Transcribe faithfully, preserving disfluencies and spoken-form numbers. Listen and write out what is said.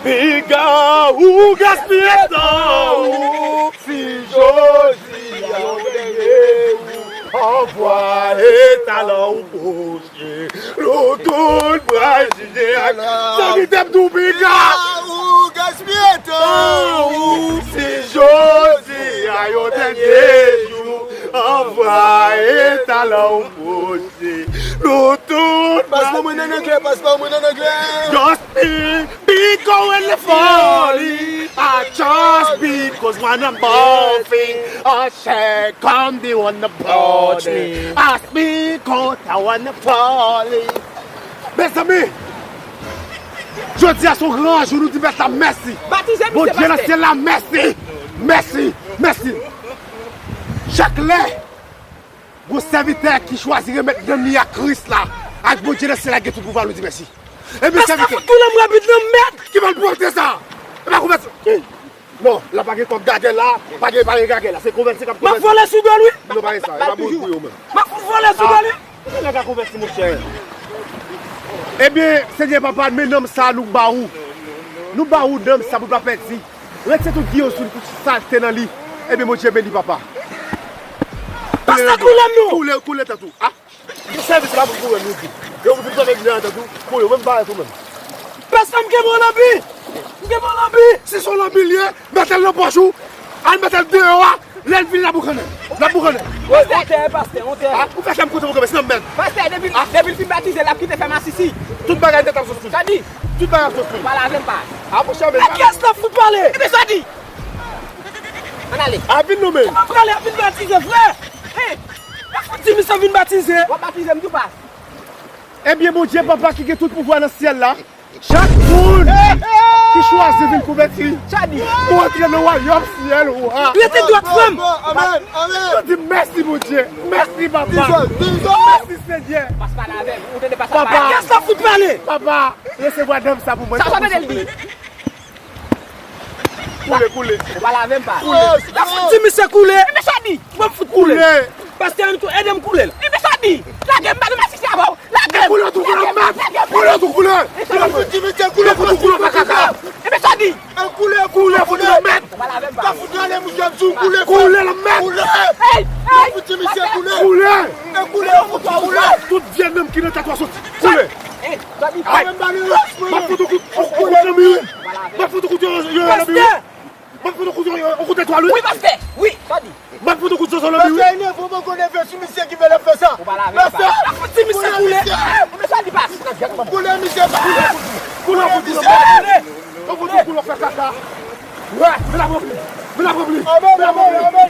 Piga, ou gaspiye tan ou. Si jodi a yo dènye jou, anvwaye talan ou pwoche. Nou tout pral jije ak sa ki te ap di w, piga. Ou gaspiye tan ou. Si jodi a yo dènye jou, anvwaye talan ou pwoche. Nou tout pral. Pas mwen nan anglè, pas mwen nan anglè. Just be, be going to folly. I just because one of my thing. I shall come the one to approach me. Ask me, cause I wanna folly. Mezanmi, jodi a se yon gran jou, nou di Mèt la mèsi. Batize misye, Bondye nan syèl la, mèsi. Mèsi, mèsi. Chak lè gon sèvitè ki chwazi remèt nanm li a Kris la, ak Bondye nan syèl la gen tout pouvwa, nou di mèsi. Ebyen, sèvitè. Pastè fout koule m rapid nan mèd. Ki malpwòpte sa? E pa konvèti. Ey. Non, la pa gen kòb gagè la, pa gen, pa gen gagè la. Se konvèti k ap konvèti. M ap vole sou do l, wi. Non, pa gen sa. E pa bon pou yo menm. M ap fout vole sou do l, wi. Nèg la konvèti, monchè. Ebyen, Senyè Papa, men nanm sa nou ba ou. Nou ba ou nanm sa pou l pa pèdi. Retire tout giyon sou li, tout salte nan li. Ebyen, Bondye beni, papa. Pastè, koule m non. Koule, koule tèt ou. Ah, sèvis la pou koule nou di. Yo, pou tout nèg la tèt ou, koule, menm bagay tou menm. Pastè, m kenbe w nan bi. M kenbe w nan bi. Si se yon lanbi l ye, mete l nan pòch ou. Al mete l deyò a. Lè l vini, l ap boukannen. L ap boukannen. Pastè, pastè, pastè. Ah, ou fè sa m kote pou konvèti nan mèd. Pastè, depi, depi l fin batize, l ap kite fè masisi. Tout bagay nèt ap sot sou li. Sa di? Tout bagay ap sot sou li. Pale avè m pa. Ah, monchè, men. Ak kiyès l ap fout pale? Ebyen, sa di? Ann ale. A vin nou menm. Kòman prale a vin batize, frè? Hey! Ou fout di misye vin batize? W ap batize m tou, pas. Ebyen, Bondye, papa ki gen tout pouvwa nan syèl la, chak moun ki chwazi vin konvèti, ou antre nan wayòm syèl ou a. Rete dwat, frè m. Amèn, amèn. Yo di mèsi, Bondye. Mèsi, papa. Mèsi, Senyè. Pas pale avè m. Ou tande, pas pale. Papa. Kiyès la fout pale? Papa, resevwa nanm sa pou mwen. Sa w tande l di? Koule, koule. Ou pale avè m pa. Koule. L ap fout di misye koule. Ebyen sa di. Mwen fout koule. Koule. Pastè, ede m koule l. Ebyen sa di. Lage m, ba nou masisi avè w. Lage m. Koule tou, koule, mèt. Koule tou, koule. L ap fout di misye koule, fout koule, fè kaka. Ebyen sa di. Koule, koule, fout koule, mèt. Ou pale avè m pa. Ka fout ale, misye, m di w koule. Koule, mèt. Koule. Hey, hey. Fout di misye koule. Koule. Koule, fout koule. Tout vye nanm ki nan tèt ou a soti. Koule. Ay, m ap fout ou kout, ou kout nan mi wi. M ap fout ou kout yo, yo, yo nan mi wi. Pastè! M ap fout ou kout yo, yo, ou kout etwal wi. Wi, pastè. Wi. Sa di? M ap fout ou kout zozo nan mi wi. Pastè, li fò poko neve sou misye ki fè l ap fè sa. Ou pale avè m pa. Pastè! Ou fout di misye koule. Ou met sa di pas. Koule misye pa. Koule, koule, koule. Ou fout ou koule, ou fè kaka. Wè, vin ap ranpli. Vin ap ranpli. Amèn, amèn, amèn.